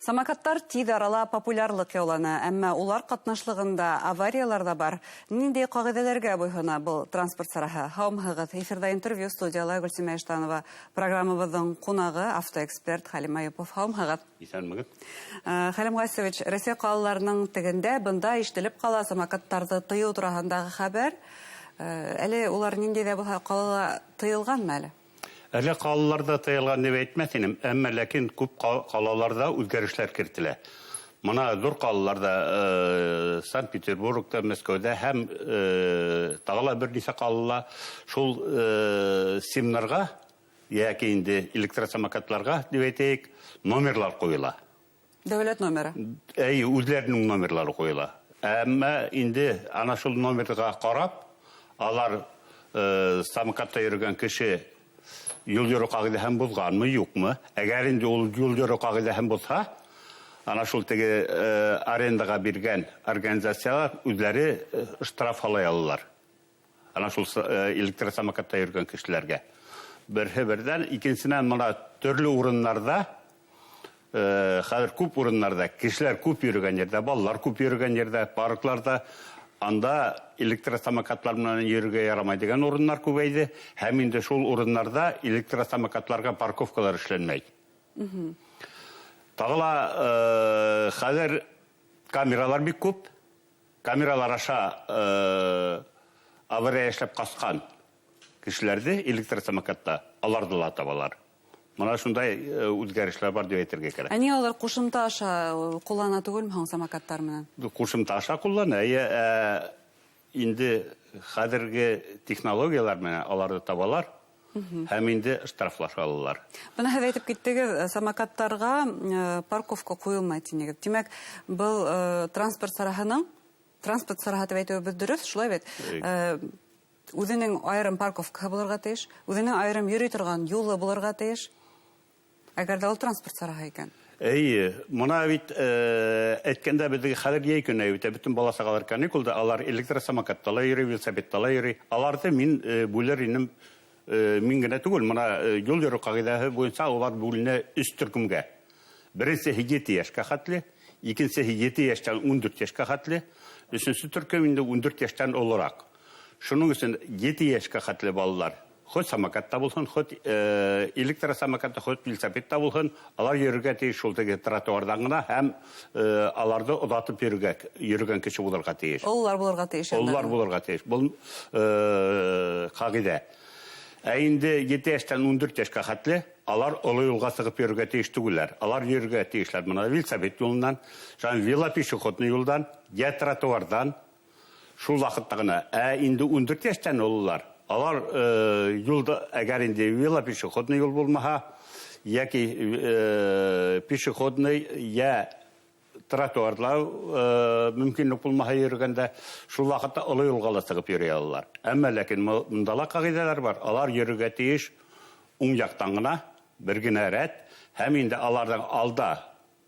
Самокаттар тиҙ арала популярлыҡ яуланы, әммә улар ҡатнашлығында авариялар ҙа бар. Ниндәй ҡағиҙәләргә буйһона был транспорт сараһы? Һаумыһығыҙ! Эфирҙа интервью, студияла Гөлсимә Иштанова. Программабыҙҙың ҡунағы автоэксперт Хәлим Аюпов. Һаумыһығыҙ! Иҫәнмегеҙ! Хәлим Ғайсович, Рәсәй ҡалаларының тегендә бында ишетелеп ҡала самокаттарҙы тыйыу тураһындағы хәбәр. Әле улар ниндәй ҙә булһа ҡалала тыйылғанмы әле? Әле ҡалаларҙа тыйылған тип әйтмәҫ инем, әммә ләкин күп ҡалаларҙа үҙгәрештәр кертелә. Мына ҙур ҡалаларҙа, Санкт-Петербургта, Мәскәүҙә һәм тағы ла бер нисә ҡалала шул симнарға йәки инде электросамокатларға дип әйтәйек, номерлар ҡуйыла. Дәүләт номеры? Эйе, үҙләренең номерлары ҡуйыла. Әммә инде ана шул номерға ҡарап, алар самокатта йөрөгән кеше юл йөрөү ҡағиҙәһен боҙғанмы, юҡмы? Әгәр инде ул юл йөрөү ҡағиҙәһен боҙһа, ана шул теге арендаға биргән организациялар үҙләре штраф һалай алалар. Ана шул электросамокатта йөрөгән кешеләргә. Берһе берҙән, икенсенән, мына төрлө урыннарҙа, хәҙер күп урыннарҙа, кешеләр күп йөрөгән ерҙә, балалар күп йөрөгән ерҙә, паркларҙа, анда электросамокатлар менән йөрөргә ярамай тигән урыннар күбәйҙе, һәм инде шул урыннарҙа электросамокатларға парковкалар эшләнмәй. Тағы ла хәҙер камералар бик күп. Камералар аша авария эшләп ҡасҡан кешеләрҙе электросамокатта аларҙы ла табалар. Мына шундай үҙгәрешләр бар тип әйтергә кәрәк. Ә ниңә улар ҡушымта аша ҡуллана түгелме һуң самокаттар менән? Ҡушымта аша ҡуллана, эйе, ә инде хәҙерге технологиялар менән аларҙы табалар һәм инде штрафлаша алалар. Бына һеҙ әйтеп киттегеҙ, самокаттарға парковка ҡуйылмай тинегеҙ. Тимәк, был транспорт сараһының, транспорт сараһы тип әйтеүебеҙ дөрөҫ, шулай бит? Үҙенең айырым парковкаһы булырға тейеш, үҙенең айырым йөрөй торған юлы булырға тейеш. Әгәр ҙә ул транспорт сараһы икән. Эйе, мына бит әйткәндә беҙҙең хәҙер йәй көнө бит, бөтөн бала сағалар каникулда, алар электросамокатта ла йөрөй, велосипедта ла йөрөй. Аларҙы мин бүлер инем, мин генә түгел, мына юл йөрөү ҡағиҙәһе буйынса улар бүленә өс төркөмгә. Беренсеһе 7 йәшкә хәтле, икенсеһе 7 йәштән 14 йәшкә хәтле, өсөнсө төркөм инде 14 йәштән олораҡ. Шуның өсөн 7 йәшкә хәтле балалар хоть самокатта булһын, хоть электросамокатта, хоть велосипедта булһын, алар йөрөргә тейеш шул теге тротуарҙан ғына һәм аларҙы оҙатып йөрөгән кеше булырға тейеш. Ололар булырға тейеш. Ололар булырға тейеш. Был ҡағиҙә. Ә инде 7 йәштән 14 йәшкә хәтле алар оло юлға сығып йөрөргә тейеш түгелләр. Алар йөрөргә тейешләр мына велосипед юлынан, велопешеходный юлдан, йә тротуарҙан. Шул ваҡытта ғына. Ә инде 14 йәштән ололар, алар юлда, әгәр инде велопешеходный юл булмаһа, йәки пешеходный, йә тротуарлар мөмкинлек булмаһа йөрөгәндә, шул ваҡытта оло юлға ла сығып йөрөй алалар. Әммә ләкин мында ла ҡағиҙәләр бар. Алар йөрөргә тейеш уң яҡтан ғына, бер генә рәт, һәм инде аларҙың алда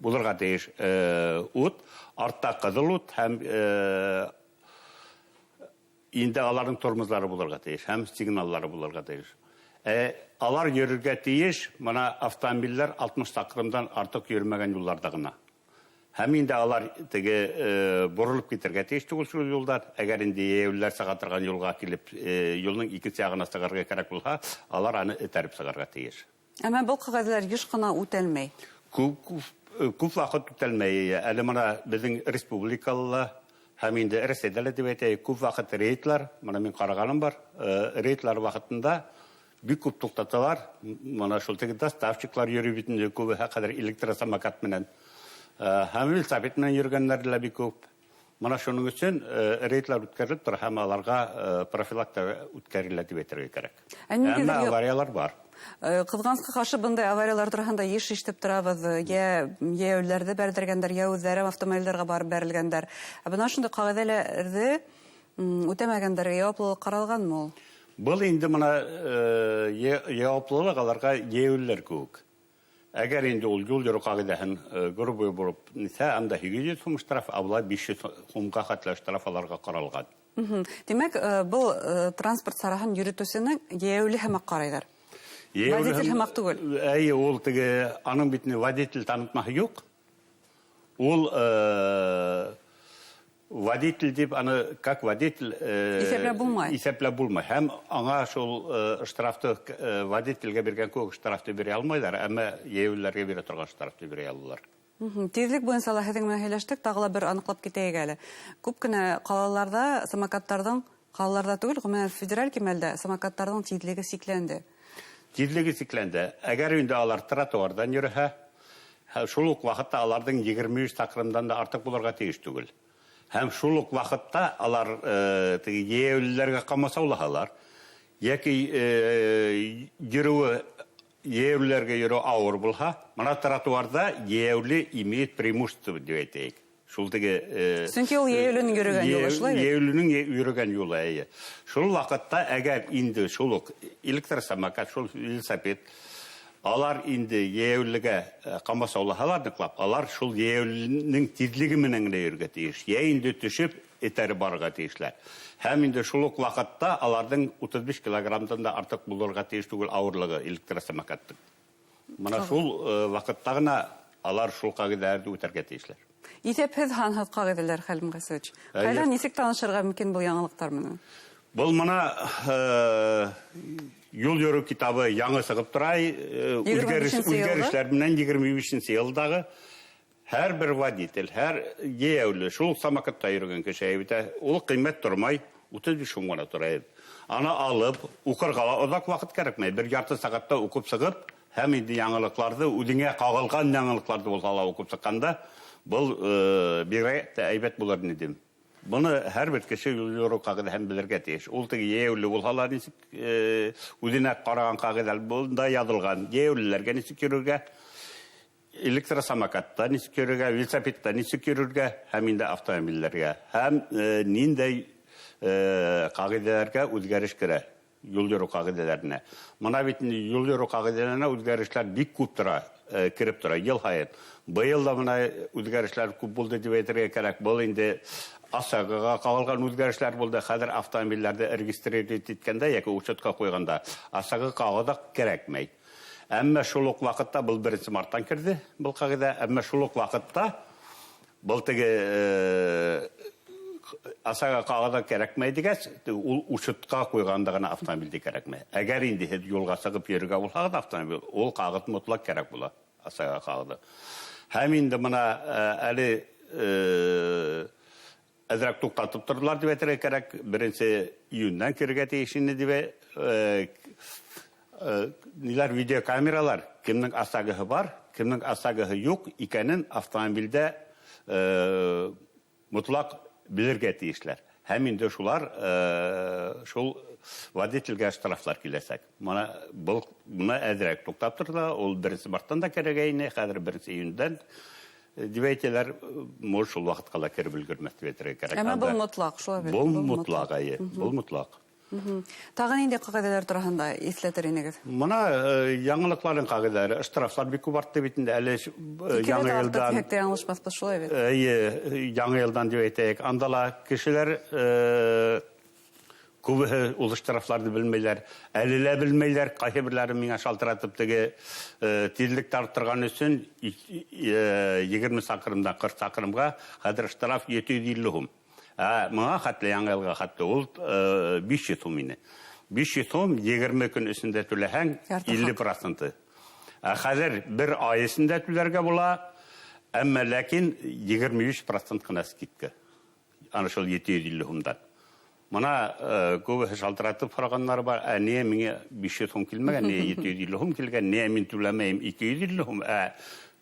булырға тейеш ут, артта ҡыҙыл ут һәм инде аларҙың тормозлары булырға тейеш һәм сигналлары булырға тейеш. Алар йөрөргә тейеш, мына автомобилдәр 60 саҡрымдан артыҡ йөрөмәгән юлларҙа ғына. Һәм инде алар теге боролоп китергә тейеш түгел шул юлдар. Әгәр инде йәйәүлеләр сыға торған юлға килеп, юлның икенсе яғына сығырға кәрәк булһа, алар аны этәреп сығырға тейеш. Әммә был ҡағиҙәләр йыш ҡына үтәлмәй. Күп ваҡыт үтәлмәй. Әле мына беҙҙең республикала һәм инде Рәсәйҙә лә тип әйтәйек, күп ваҡыт рейдлар, мына мин ҡарағаным бар, рейдлар ваҡытында бик күп туҡтаталар. Мына шул теге доставщиклар йөрөй бит инде, күбеһе хәҙер электросамокат менән. Һәм велосипед менән йөрөгәннәр лә бик күп. Мына шуның өсөн рейдлар үткәрелеп тора һәм аларға профилактика үткәрелә тип әйтергә кәрәк. Әммә авариялар бар. Ҡыҙғанысҡа ҡаршы, бындай авариялар тураһында йыш ишетеп торабыҙ. Йә йәйәүлеләрҙе бәрҙергәндәр, йә үҙҙәре автомобилдәргә барып бәрелгәндәр. Ә бына шундай ҡағиҙәләрҙе үтәмәгәндәргә яуаплылыҡ ҡаралғанмы ул? Был инде мына яуаплылыҡ аларға йәйәүлеләр кеүек. Әгәр инде ул юл йөрөү ҡағиҙәһен грубый бороп нисә, анда 800 һум штраф, ә былай 500 һумға хәтле штраф аларға ҡаралған. Тимәк, был транспорт сараһын йөрөтөүсенең йәйәүле һымаҡ ҡарайҙар. Водитель һымаҡ түгел. Эйе, ул теге, аның бит инде водитель танытмаһы юҡ. Ул водитель дип, аны как водитель иҫәпләп булмай. Иҫәпләп булмай. Һәм аңа шул штрафты водительгә биргән кеүек штрафты бирә алмайҙар, әммә йәйәүлеләргә бирә торған штрафты бирә алалар. Тиҙлек буйынса ла һеҙҙең менән һөйләштек, тағы ла бер аныҡлап китәйек әле. Күп кенә ҡалаларҙа самокаттарҙың, ҡалаларҙа түгел, ғөмүмән федераль кимәлдә самокаттарҙың тиҙлеге сикләнде. Тиҙлеге сикләнде. Әгәр инде алар тротуарҙан йөрөһә, шул уҡ ваҡытта аларҙың 23 саҡрымдан да артыҡ булырға тейеш түгел. Һәм шул уҡ ваҡытта алар теге йәйәүлеләргә ҡамасаулаһалар, йәки йөрөүе йәйәүлеләргә йөрөү ауыр булһа, мына тротуарҙа йәйәүле имеет преимущество тип әйтәйек. Шул теге Сөнки ул йәйәүленең йөрөгән юлы, шулай бит? Йәйәүленең йөрөгән юлы, эйе. Шул ваҡытта әгәр инде шул уҡ электросамокат, шул велосипед, алар инде йәйәүлегә ҡамасаулаһалар ныҡлап, алар шул йәйәүленең тиҙлеге менән генә йөрөргә тейеш. Йә инде төшөп этәреп барырға тейешләр. Һәм инде шул уҡ ваҡытта аларҙың 35 килограммдан да артыҡ булырға тейеш түгел ауырлығы электросамокаттың. Мына шул ваҡытта ғына алар шул ҡағиҙәләрҙе үтәргә тейешләр. Иҫәпһеҙ һанһыҙ ҡағиҙәләр, Хәлим Ғайсович. Ҡайҙан нисек танышырға мөмкин был яңылыҡтар менән? Был мына юл йөрөү китабы яңы сығып тора, Егерме бишенсе йылғы. үҙгәрешләр менән егерме бишенсе йылдағы һәр бер водитель, һәр йәйәүле, шул самокатта йөрөгән кеше әйбит, ул ҡиммәт тормай, 35 һум ғына тора. Аны алып, уҡырға ла оҙаҡ ваҡыт кәрәкмәй, бер ярты сәғәттә уҡып сығып, һәм инде яңылыҡларҙы, үҙеңә ҡағылған яңылыҡларҙы булһа ла уҡып сыҡҡанда, был бигерәк тә әйбәт булыр ине тим. Быны һәр бер кеше юл йөрөү ҡағиҙәһен белергә тейеш. Ул теге йәйәүле булһа ла нисек үҙенә ҡараған ҡағиҙәләр бында яҙылған. Йәйәүлеләргә нисек йөрөргә, электросамокатта нисек йөрөргә, велосипедта нисек йөрөргә, һәм инде автомобилдәргә, һәм ниндәй ҡағиҙәләргә үҙгәреш керә юл йөрөү ҡағиҙәләренә. Мына бит инде юл йөрөү ҡағиҙәләренә үҙгәрешләр бик күп тора, кереп тора йыл һайын. Быйыл да мына үҙгәрешләр күп булды тип әйтергә кәрәк. Был инде ОСАГОға ҡағылған үҙгәрешләр булды. Хәҙер автомобилдәрҙе регистрировать иткәндә йәки учетҡа ҡуйғанда ОСАГО ҡағыҙы кәрәкмәй. Әммә шул уҡ ваҡытта был 1 марттан керҙе был ҡағиҙә. Әммә шул уҡ ваҡытта был теге ОСАГО ҡағыҙы кәрәкмәй тигәс, ул учетҡа ҡуйғанда ғына автомобилде кәрәкмәй. Әгәр инде һеҙ юлға сығып йөрөргә булһағыҙ автомобиль, ул ҡағыҙ мотлаҡ кәрәк була, ОСАГО ҡағыҙы. Һәм инде мына әле әҙерәк туҡтатып торҙолар тип әйтергә кәрәк. 1 июндән керергә тейеш инде тип ниләр видеокамералар, кемдең ОСАГОһы бар, кемдең ОСАГОһы юҡ икәнен автомобилдә мотлаҡ белергә тейешләр. Һәм инде шулар шул водительгә штрафлар киләсәк. Мына был, мына әҙерәк туҡтап торҙо, ул 1 марттан да кәрәк ине, хәҙер 1 июндән тип әйтәләр, может шул ваҡытҡа ла кереп өлгөрмәҫ тип әйтергә кәрәк. Әммә был Анда мотлаҡ, шулай бит? Был Был мотлаҡ, мотлаҡ. әйе, был мотлаҡ. Тағы ниндәй ҡағиҙәләр тураһында иҫләтер инегеҙ? Мына яңылыҡларҙың ҡағиҙәләре, штрафлар бик күп артты бит инде, әле Ике яңы рәт артты йылдан тиһәк тә яңылышмаҫбыҙ, шулай бит? Эйе, яңы йылдан тип әйтәйек. Анда ла кешеләр күбеһе ул штрафларҙы белмәйләр, әле лә белмәйләр. Ҡайһы берҙәре миңә шалтыратып теге тиҙлекте арттырған өсөн егерме саҡрымдан ҡырҡ саҡрымға хәҙер штраф ете йөҙ илле һум. Ә миңа хәтле яңы йылға хәтле ул биш йөҙ һум ине. Биш йөҙ һум егерме көн эсендә түләһәң, Ярты илле хаҡ. проценты. Ә хәҙер бер ай эсендә түләргә була, әммә ләкин егерме биш процент ҡына скидка. Ана шул ете йөҙ илле һумдан. Мына күбеһе шалтыратып һорағандар бар, ә ниңә миңә биш йөҙ һум килмәгән, ниңә ете йөҙ илле һум килгән, ниңә мин түләмәйем ике йөҙ илле һум, ә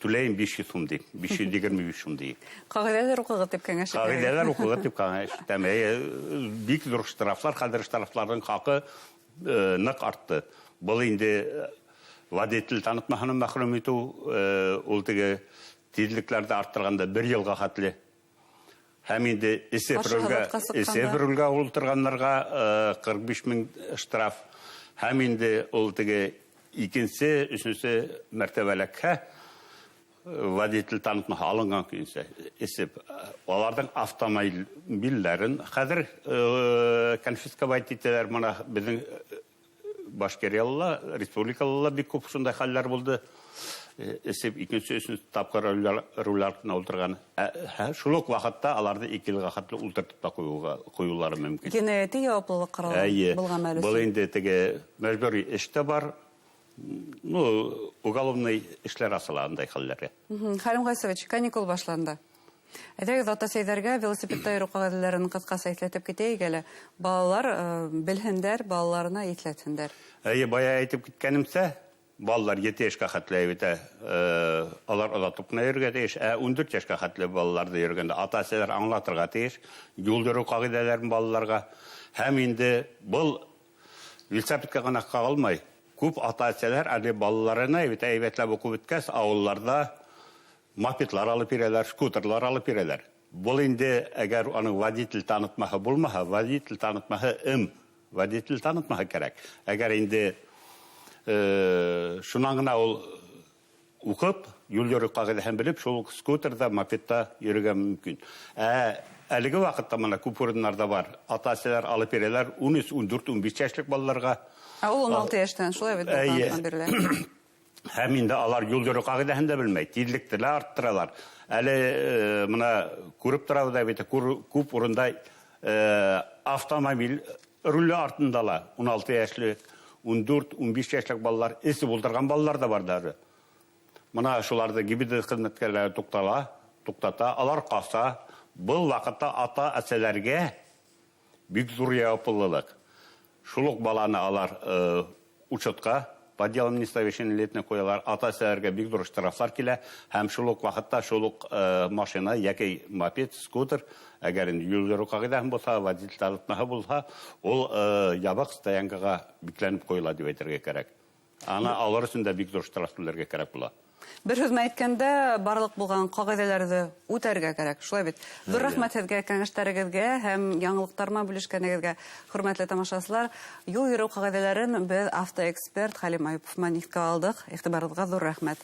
түләйем биш йөҙ һум тип, биш йөҙ егерме биш һум тип. Ҡағиҙәләр уҡығыҙ тип кәңәш итәм. Ҡағиҙәләр уҡығыҙ тип кәңәш итәм. Эйе, бик ҙур штрафлар, хәҙер штрафларҙың хаҡы ныҡ артты. Был инде водитель танытмаһынан мәхрүм итеү, ул теге тиҙлекләрҙе арттырғанда бер йылға хәтле. Һәм инде Башы һалатҡа сыҡҡанда. эсе бер рулгә ултырғанларға ҡырҡ биш мең штраф. Һәм инде ул теге икенсе, өсөнсө мәртәбәләккә водитель танытмаһы алынған көйөнсә эсеп, аларҙың автомобилдәрен хәҙер конфисковать итәләр. Мына беҙҙең Башкирияла, республикала ла бик күп шундай хәлләр булды. Эсеп икенсе, өсөнсө тапҡыр руль артына ултырған. Шул уҡ ваҡытта аларҙы 2 йылға хәтле ултыртып та ҡуйыулары мөмкин. Енәйәти яуаплылыҡ ҡаралған был ғәмәл өсөн. Был инде теге мәжбүри эш тә бар. Ну, уголовный эшләр асыла андай хәлләргә. Хәлим Ғайсович, каникул башланды. Әйҙәгеҙ, ата-әсәйҙәргә велосипедта йөрөү ҡағиҙәләрен ҡыҫҡаса иҫләтеп китәйек әле. Балалар белһендәр, балаларына иҫләтһендәр. Эйе, бая әйтеп киткәнемсә, балалар 7 йәшкә хәтле бит, алар оҙатып ҡына йөрөргә тейеш. Ә 14 йәшкә хәтле балаларҙы йөрөгәндә ата-әсәләр аңлатырға тейеш юл йөрөү ҡағиҙәләрен балаларға. Һәм инде был велосипедка ғына ҡағылмай. Күп ата-әсәләр әле балаларына бит әйбәтләп уҡып бөткәс, ауылларҙа мопедлар алып бирәләр, скутерлар алып бирәләр. Был инде әгәр уның водитель танытмаһы булмаһа, водитель танытмаһы водитель танытмаһы кәрәк. Әгәр инде шунан ғына ул уҡып, юл йөрөү ҡағиҙәһен белеп, шул уҡ скутерҙа, мопедта йөрөргә мөмкин. Ә әлеге ваҡытта мына күп урыннарҙа бар. Ата-әсәләр алып бирәләр 13, 14, 15 йәшлек балаларға. Ә ул 16 йәштән шулай бит, танытма бирелә. Һәм инде алар юл йөрөү ҡағиҙәһен дә белмәй, тиҙлекте лә арттыралар. Әле мына күреп торабыҙ да бит, күп урында автомобиль руле артында ла 16 йәшлек, 14, 15 йәшлек балалар, эсеп ултырған балалар да бар даже. Мына шуларҙы ГИБДД хеҙмәткәрләре туҡтата, алар ҡаса. Был ваҡытта ата-әсәләргә бик ҙур яуаплылыҡ. Шул уҡ баланы алар учетҡа по делам несовершеннолетних ҡуялар, ата-әсәләргә бик ҙур штрафлар килә, һәм шул уҡ ваҡытта шул уҡ машина йәки мопед, скутер, әгәр инде юл йөрөү ҡағиҙәһе булһа, водитель танытмаһы булһа, ул ябыҡ стоянкаға бикләнеп ҡуйыла тип әйтергә кәрәк. Ана алар өсөн дә бик ҙур штраф түләргә кәрәк була. Бер һүҙ менән әйткәндә, барлыҡ булған ҡағиҙәләрҙе үтәргә кәрәк, шулай бит. Ҙур рәхмәт һеҙгә кәңәштәрегеҙгә һәм яңылыҡтар менән бүлешкәнегеҙгә. Хөрмәтле тамашасылар, юл йөрөү ҡағиҙәләрен беҙ автоэксперт Хәлим Аюпов менән иҫкә алдыҡ. Иғтибарығыҙға ҙур рәхмәт.